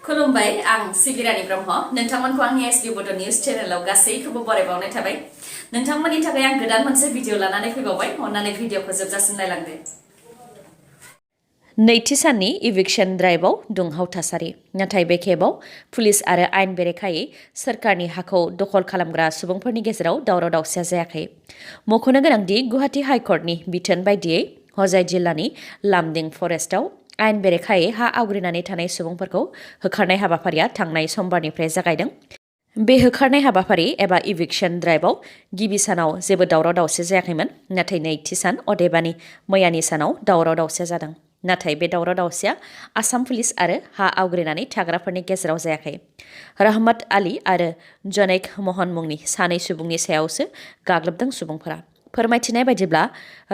खुलुमबाय आं सिबिरानि ब्रह्म नोंथांमोनखौ आंनि sbbodonews चेनेलाव गासैखौबो बरायबावनाय थाबाय नोंथांमोननि थाखाय आं गोदान मोनसे भिडिअ लानानै फैबावबाय अन्नानै भिडिअखौ जोबजासिम नायलांदो नैथि साननि इभिक्शन ड्राइभआव दुंहाव थासारि नाथाय बे खेबाव पुलिस आरो आयेन बेरेखायै सोरखारनि हाखौ दखल खालामग्रा सुबुंफोरनि गेजेराव दावराव दावसिया जायाखै मख'नो गोनांदि गुवाहाटी हाइकर्टनि बिथोन बायदियै हजाय जिल्लानि लामदिं फरेस्टआव आयेन बेरेखायै हा आवग्रिनानै थानाय सुबुंफोरखौ होखारनाय हाबाफारिया थांनाय समबारनिफ्राय जागायदों बे होखारनाय हाबाफारि एबा इभिक्शन ड्राइभआव गिबि सानाव जेबो दावराव दावसि जायाखैमोन नाथाय नैथि सान अदेबानि मैयानि सानाव दावराव दावसिया जादों नाथाय बे दावराव दावसिया आसाम पुलिस आरो हा आवग्रिनानै थाग्राफोरनि गेजेराव जायाखै रहमत आली आरो जनेक महन मुंनि सानै सुबुंनि सायावसो गाग्लोबदों सुबुंफोरा फोरमायथिनाय बायदिब्ला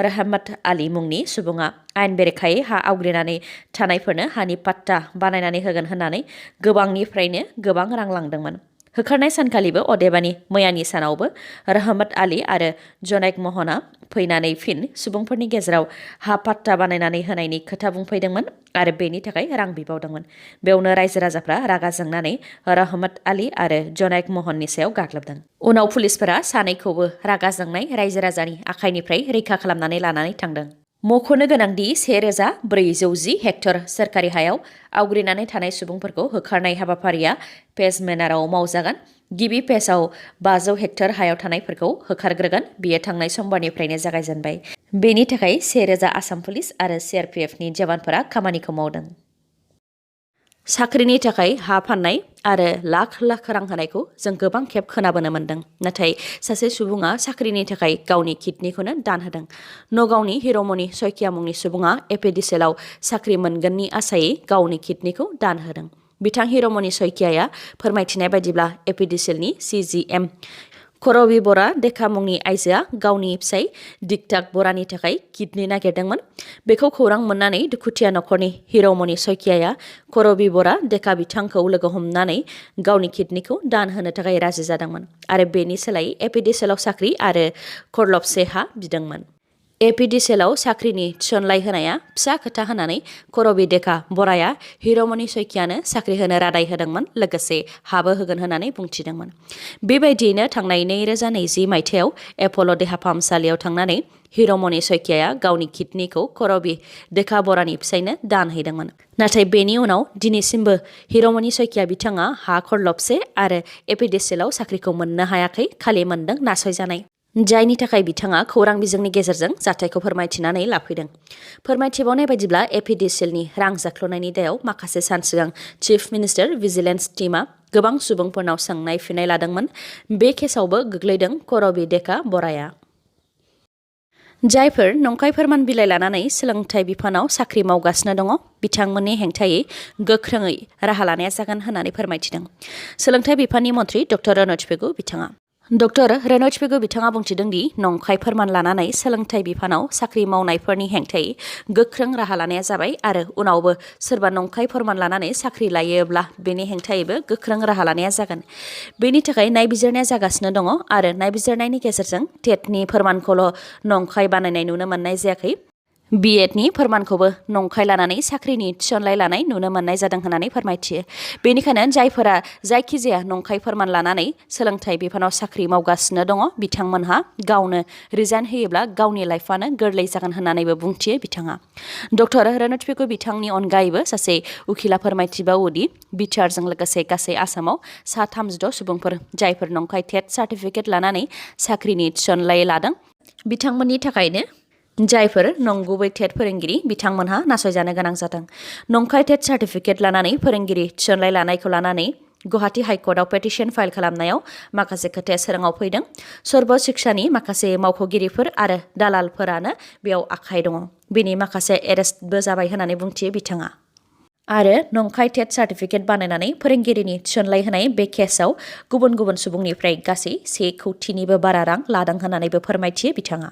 रहमत आली मुंनि सुबुङा आयेन बेरेखायै हा आवग्रिनानै थानायफोरनो हानि पाट्टा बानायनानै होगोन होननानै गोबांनिफ्रायनो गोबां रां लांदोंमोन होखारनाय सानखालिबो अदेबानि मैयानि सानावबो रहमत आली आरो जनेक महना फैनानै फिन सुबुंफोरनि गेजेराव हा पाट्टा बानायनानै होनायनि खोथा बुंफैदोंमोन आरो बेनि थाखाय रां बिबावदोंमोन बेयावनो रायजो राजाफ्रा रागा जोंनानै रहमत आली आरो जनेक महननि सायाव गाग्लोबदों उनाव पुलिसफोरा सानैखौबो रागा जोंनाय रायजो राजानि आखाइनिफ्राय रैखा खालामनानै लानानै थांदों मख'नो गोनांदि 1410 हेक्टर सोरखारि हायाव आवग्रिनानै थानाय सुबुंफोरखौ होखारनाय हाबाफारिया पेज मेनाराव मावजागोन गिबि पेजआव 500 हेक्टर हायाव थानायफोरखौ होखारग्रोगोन बियो थांनाय समबारनिफ्रायनो जागायजेनबाय बेनि थाखाय 1000 आसाम पुलिस आरो CRPFनि जवानफोरा खामानिखौ मावदों साख्रिनि थाखाय हा फाननाय आरो लाख लाख रां होनायखौ जों गोबां खेब खोनाबोनो मोन्दों नाथाय सासे सुबुङा साख्रिनि थाखाय गावनि किडनिखौनो दान होदों नगावनि हिर'मणि सयकिया मुंनि सुबुङा एपिडिसिएलआव साख्रि मोनगोननि आसायै गावनि किडनिखौ दान होदों बिथां हिर'मणि सयकियाया फोरमायथिनाय बायदिब्ला एपिडिसिएलनि CGM खरबि बरा देखा मुंनि आइजोआ गावनि फिसाय दिक्ताक बरानि थाखाय किडनि नागिरदोंमोन बेखौ खौरां मोननानै दुखुथिया नखरनि हिर'मणि सयकियाया खरबि बरा देखा बिथांखौ लोगो हमनानै गावनि किडनिखौ दान होनो थाखाय राजि जादोंमोन आरो बेनि सोलायै एपिडिसिएलआव साख्रि आरो खरलबसे हा बिदोंमोन एपिडिसिएलआव साख्रिनि थिसनलाइ होनाया फिसा खोथा होनानै खरबि देखा बराया हिर'मणि सयकियानो साख्रि होनो रादाय होदोंमोन लोगोसे हाबो होगोन होननानै बुंथिदोंमोन बेबायदियैनो थांनाय 2020 मायथाइयाव एप'ल' देहा फाहामसालियाव थांनानै हिर'मणि सयकियाया गावनि किडनिखौ खरबि देखा बरानि फिसायनो दान हैदोंमोन नाथाय बेनि उनाव दिनैसिमबो हिर'मणि सयकिया बिथाङा हा खरलबसे आरो एपिडिसिएलआव साख्रिखौ मोननो हायाखै खालि मोनदों नासयजानाय जायनि थाखाय बिथाङा खौरां बिजोंनि गेजेरजों जाथायखौ फोरमायथिनानै लाफैदों फोरमायथिबावनाय बायदिब्ला एपिडिसिएलनि रां जाख्ल'नायनि दायाव माखासे सान सिगां चिफ मिनिस्टार भिजिलेन्स टीमआ गोबां सुबुंफोरनाव सोंनाय फिननाय लादोंमोन बे केसावबो गोग्लैदों खरबि देखा बराया जायफोर नंखाय फोरमान बिलाइ लानानै सोलोंथाइ बिफानाव साख्रि मावगासिनो दङ बिथांमोननि हेंथायै गोख्रोङै राहा लानाया जागोन होननानै फोरमायथिदों सोलोंथाइ बिफाननि मन्थ्रि डक्टर रनज पेगु बिथाङा डक्टर रनज पेगु बिथाङा बुंथिदों दि नंखाय फोरमान लानानै सोलोंथाइ बिफानाव साख्रि मावनायफोरनि हेंथायै गोख्रों राहा लानाया जाबाय आरो उनावबो सोरबा नंखाय फोरमान लानानै साख्रि लायोब्ला बेनि हेंथायैबो गोख्रों राहा लानाया जागोन बेनि थाखाय नायबिजिरनाया जागासिनो दङ आरो नायबिजिरनायनि गेजेरजों टेटनि फोरमानखौल' नंखाय बानायनाय नुनो मोननाय जायाखै बिएडनि फोरमानखौबो नंखाय लानानै साख्रिनि थिसनलाइ लानाय नुनो मोननाय जादों होननानै फोरमायथियो बेनिखायनो जायफोरा जायखिजाया नंखाय फोरमान लानानै सोलोंथाइ बिफानाव साख्रि मावगासिनो दङ बिथांमोनहा गावनो रिजाइन होयोब्ला गावनि लाइफआनो गोरलै जागोन होननानैबो बुंथियो बिथाङा डक्टर रनज पेगु बिथांनि अनगायैबो सासे उखिला फोरमायथिबावोदि बिटिआरजों लोगोसे गासै आसामाव 36 सुबुंफोर जायफोर नंखाय टेट सार्टिफिकेट लानानै साख्रिनि थिसनलाइ लादों बिथांमोननि थाखायनो जायफोर नंगुबै टेट फोरोंगिरि बिथांमोनहा नासयजानो गोनां जादों नंखाय टेट सार्टिफिकेट लानानै फोरोंगिरि थिसनलाइ लानायखौ लानानै गुवाहाटी हाइकर्टआव पेटिशन फाइल खालामनायाव माखासे खोथाया सोराङाव फैदों सर्ब शिक्षानि माखासे मावख'गिरिफोर आरो दालालफोरानो बेयाव आखाइ दङ बेनि माखासे एरेस्टबो जाबाय होननानै बुंथियो बिथाङा आरो नंखाय टेट सार्टिफिकेट बानायनानै फोरोंगिरिनि थिसनलाइ होनाय बे केसआव गुबुन गुबुन सुबुंनिफ्राय गासै 1 कौटिनिबो बारा रां लादों होननानैबो फोरमायथियो बिथाङा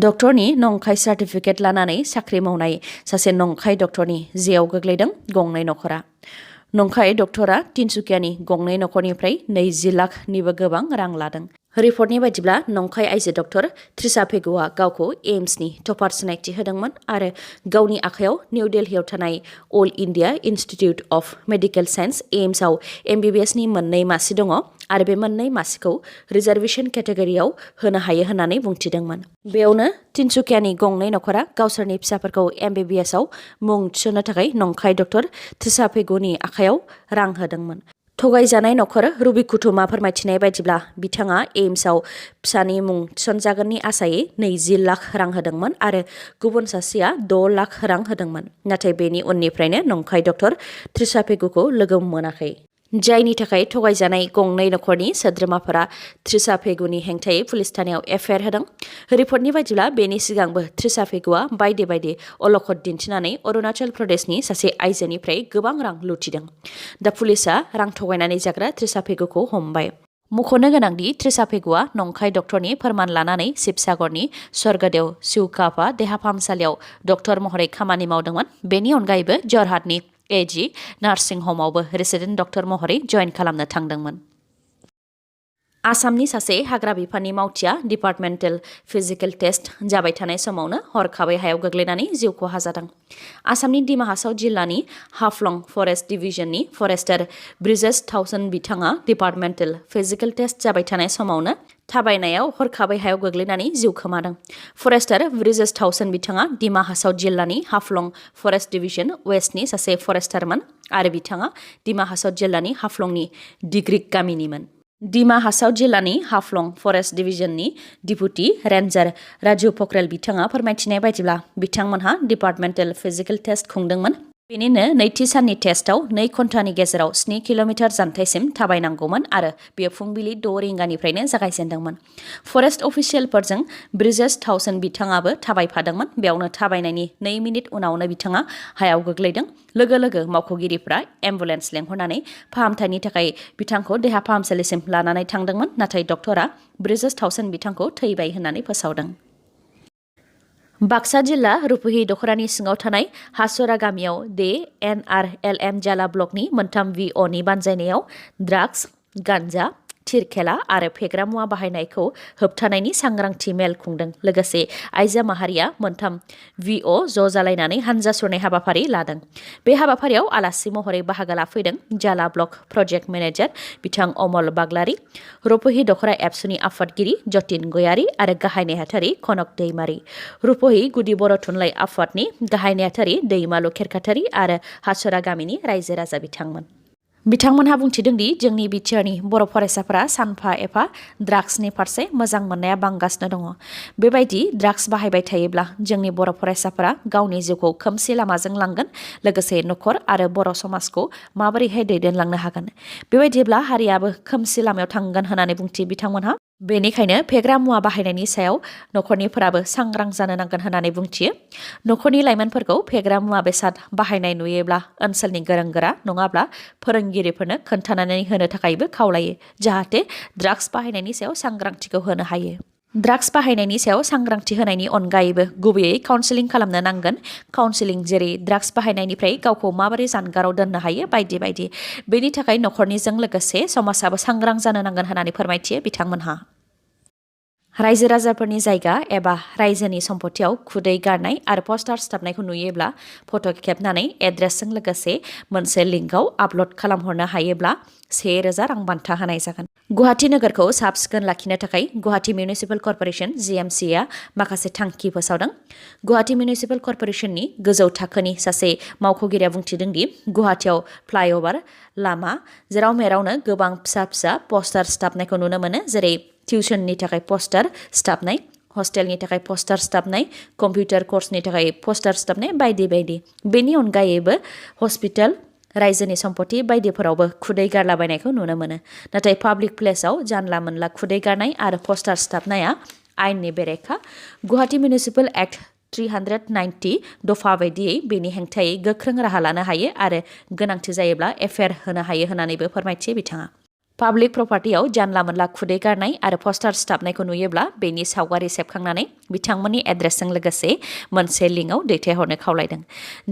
डक्टरनि नंखाय सार्टिफिकेट लानानै साख्रि मावनाय सासे नंखाय डक्टरनि जेयाव गोग्लैदों गंनै नखरा नंखाय डक्टरा तिनसुकियानि गंनै नखरनिफ्राय 20 लाखनिबो गोबां रां लादों रिपर्टनि बायदिब्ला नंखाय आइजो डक्टर त्रिसा पेगुआ गावखौ एम्सनि टपार सिनायथि होदोंमोन आरो गावनि आखायाव निउ दिल्लीयाव थानाय All India Institute of Medical Science एम्सआव MBBSनि मोननै मासि दङ आरो बे मोननै मासिखौ रिजार्वेशन केटेगरियाव होनो हायो होननानै बुंथिदोंमोन। बेयावनो तिनसुकियानि गंनै नखरा गावसोरनि फिसाफोरखौ MBBSआव मुं थिसननो थाखाय नंखाय डक्टर त्रिसा पेगुनि आखायाव रां होदोंमोन। थगायजानाय नखर रुबि कुटुमा फोरमायथिनाय बायदिब्ला बिथाङा एम्सआव फिसानि मुं थिसनजागोननि आसायै 20 लाख रां होदोंमोन आरो गुबुन सासेया 6 लाख रां होदोंमोन। नाथाय बेनि उननिफ्रायनो नंखाय डक्टर त्रिसा पेगुखौ लोगो मोनाखै। जायनि थाखाय थगायजानाय गंनै नखरनि सोद्रोमाफोरा त्रिसा पेगुनि हेंथायै पुलिस थानायाव FIR होदों। रिपर्टनि बायदिब्ला बेनि सिगांबो त्रिसा पेगुआ बायदि बायदि अलखद दिन्थिनानै अरुणाचल प्रदेशनि सासे आइजोनिफ्राय गोबां रां लुथिदों। दा पुलिसआ रां थगायनानै जाग्रा त्रिसा पेगुखौ हमबाय। मख'नो गोनांदि त्रिसा पेगुआ नंखाय डक्टरनि फोरमान लानानै शिबसागरनि स्वर्गदेव शिवकापा देहा फाहामसालियाव डक्टर महरै खामानि मावदोंमोन। बेनि अनगायैबो जरहाटनि AG नार्सिं हमावबो रेसिडेन्ट डक्टर महरै जइन खालामनो थांदोंमोन। आसामनि सासे हाग्रा बिफाननि मावथिया डिपार्टमेन्टेल फिजिकेल टेस्ट जाबाय थानाय समावनो हरखाबै हायाव गोग्लैनानै जिउ खहा जादों। आसामनि डिमा हासाव जिल्लानि हाफ्लं फरेस्ट डिभिजननि फरेस्टार ब्रिजेश थाउसन बिथाङा डिपार्टमेन्टेल फिजिकेल टेस्ट जाबाय थानाय समावनो थाबायनायाव हरखाबै हायाव गोग्लैनानै जिउ खोमादों। फरेस्टार ब्रिजेश थाउसन बिथाङा डिमा हासाव जिल्लानि हाफ्लं फरेस्ट डिभिजन वेस्टनि सासे फरेस्टारमोन आरो बिथाङा डिमा हासाव जिल्लानि हाफ्लंनि डिग्रिक गामिनिमोन। डिमा हासाव जिल्लानि हाफ्लं फरेस्ट डिभिजननि डिपुटि रेन्जार राजु पक्रेल बिथाङा फोरमायथिनाय बायदिब्ला बिथांमोनहा डिपार्टमेन्टेल फिजिकेल टेस्ट खुंदोंमोन। बेनिनो नैथि साननि टेस्टआव 2 घन्टानि गेजेराव 7 किल'मिटार जानथाइसिम थाबायनांगौमोन आरो बेयो फुंबिलि 6 रिंगानिफ्रायनो जागायजेनदोंमोन। फरेस्ट अफिसियेलफोरजों ब्रिजेश थाउसन बिथाङाबो थाबायफादोंमोन। बेयावनो थाबायनायनि 2 मिनिट उनावनो बिथाङा हायाव गोग्लैदों। लोगो लोगो मावख'गिरिफ्रा एम्बुलेन्स लेंहरनानै फाहामथायनि थाखाय बिथांखौ देहा फाहामसालिसिम लानानै थांदोंमोन। नाथाय डक्टरा ब्रिजेश थाउसन बिथांखौ थैबाय होननानै फोसावदों। बाक्सा जिल्ला रुपहि दखरानि सिङाव थानाय हासरा गामियाव NRLM जाला ब्लकनि मोनथाम VOनि बानजायनायाव ड्राग्स, गान्जा, थिरखेला आरो फेग्रा मुवा बाहायनायखौ होबथानायनि सांग्रांथि मेल खुंदों। लोगोसे आइजो माहारिया मोनथाम VO ज' जालायनानै हानजा सुरनाय हाबाफारि लादों। बे हाबाफारियाव आलासि महरै बाहागो लाफैदों जाला ब्लक प्रजेक्ट मेनेजार बिथां अमल बाग्लारि, रुपहि दखरा एबसुनि आफादगिरि जतिन गयारि आरो गाहाय नेहाथारि कनक दैमारि, रुपहि गुदि बर' थुनलाइ आफादनि गाहाय नेहाथारि दैमालु खेरखाथारि आरो हासरा गामिनि रायजो राजा बिथांमोनहा बुंथिदों दि जोंनि बिटिआरनि बर' फरायसाफोरा सानफा एफा ड्राग्सनि फारसे मोजां मोननाया बांगासिनो दङ। बेबायदि ड्राग्स बाहायबाय थायोब्ला जोंनि बर' फरायसाफोरा गावनि जिउखौ खोमसि लामाजों लांगोन, लोगोसे नखर आरो बर' समाजखौ माबोरैहाय दैदेनलांनो हागोन। बेबायदिब्ला हारियाबो खोमसि लामायाव थांगोन होननानै बुंथि बिथांमोनहा। बेनिखायनो फेग्रा मुवा बाहायनायनि सायाव नखरनिफोराबो सांग्रां जानो नांगोन होननानै बुंथियो। नखरनि लाइमोनफोरखौ फेग्रा मुवा बेसाद बाहायनाय नुयोब्ला ओनसोलनि गोरों गोरा नङाब्ला फोरोंगिरिफोरनो खोन्थानानै होनो थाखायबो खावलायो, जाहाथे ड्राग्स बाहायनायनि सायाव सांग्रांथिखौ होनो हायो। ड्राग्स बाहायनायनि सायाव सांग्रांथि होनायनि अनगायैबो गुबैयै काउन्सेलिं खालामनो नांगोन। काउन्सेलिं जेरै ड्राग्स बाहायनायनिफ्राय गावखौ माबोरै जानगाराव दोननो हायो बायदि बायदि। बेनि थाखाय नखरनिजों लोगोसे समाजाबो सांग्रां जानो नांगोन होननानै फोरमायथियो बिथांमोनहा। रायजो राजाफोरनि जायगा एबा रायजोनि सम्पथियाव खुदै गारनाय आरो पस्टार सिथाबनायखौ नुयोब्ला फट' खेबनानै एड्रेसजों लोगोसे मोनसे लिंकआव आपल'ड खालामहरनो हायोब्ला 1000 रां बान्था होनाय जागोन। गुवाहाटी नोगोरखौ साब सिखोन लाखिनो थाखाय गुवाहाटी मिउनिसिपेल कर्परेसन GMCआ माखासे थांखि फोसावदों। गुवाहाटी मिउनिसिपेल कर्परेसननि गोजौ थाखोनि सासे मावख'गिरिया बुंथिदों दि गुवाहाटीयाव फ्लाइअभार, लामा जेराव मेरावनो गोबां फिसा फिसा पस्टार सिथाबनायखौ नुनो मोनो, जेरै टिउसननि थाखाय पस्टार सिथाबनाय, हस्टेलनि थाखाय पस्टार सिथाबनाय, कम्पिउटार कर्सनि थाखाय पस्टार सिथाबनाय बायदि बायदि। बेनि अनगायैबो हस्पिटाल, रायजोनि सम्पति बायदिफोरावबो खुदै गारलाबायनायखौ नुनो मोनो। नाथाय पाब्लिक प्लेसाव जानला मोनला खुदै गारनाय आरो पस्टार सिथाबनाया आयेननि बेरेखा। गुवाहाटी मिउनिसिपेल एक्ट 390 दफा बायदियै बेनि हेंथायै गोख्रों राहा लानो हायो आरो गोनांथि जायोब्ला FIR होनो हायो होननानैबो फोरमायथियो बिथाङा। पाब्लिक प्रपार्टियाव जानला मोनला खुदै गारनाय आरो पस्टार सिथाबनायखौ नुयोब्ला बेनि सावगारि सेबखांनानै बिथांमोननि एड्रेसजों लोगोसे मोनसे लिंकआव दैथायहरनो खावलायदों।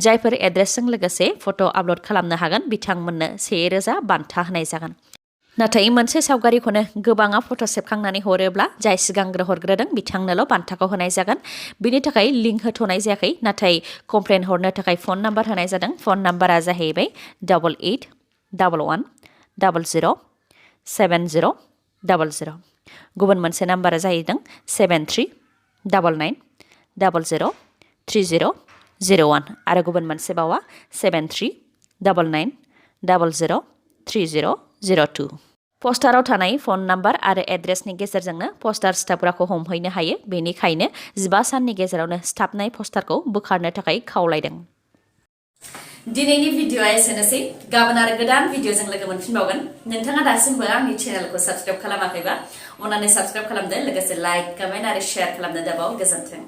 जायफोर एड्रेसजों लोगोसे फट' आपल'ड खालामनो हागोन बिथांमोननो 1000 बान्था होनाय जागोन। नाथाय मोनसे सावगारिखौनो गोबाङा फट' सेबखांनानै हरोब्ला जाय सिगांग्रो हरग्रोदों बिथांनोल' बान्थाखौ होनाय जागोन बिनि थाखाय लिंक होथ'नाय जायाखै नाथाय कमप्लेन हरनो थाखाय फन नाम्बार होनाय जादों फन नाम्बारा जाहैबाय 8811107000 गुबुन मोनसे नाम्बारा जाहैदों 7399003001 आरो गुबुन मोनसे बावा 7399003002 पस्टाराव थानाय फन नाम्बार आरो एड्रेसनि गेजेरजोंनो पस्टार स्टाफफोरखौ हमहैनो हायो बेनिखायनो 15 साननि गेजेरावनो स्टाफनाय पस्टारखौ बोखारनो थाखाय खावलायदों दिनैनि भिडिअआ एसेनोसै गाबोन आरो गोदान भिडिअजों लोगो मोनफिनबावगोन नोंथाङा दासिमबो आंनि चेनेलखौ साबस्क्राइब खालामाखैबा अन्नानै साबस्क्राइब खालामदो लोगोसे लाइक कमेन्ट आरो शेयार खालामनो दाबाव गोजोन्थों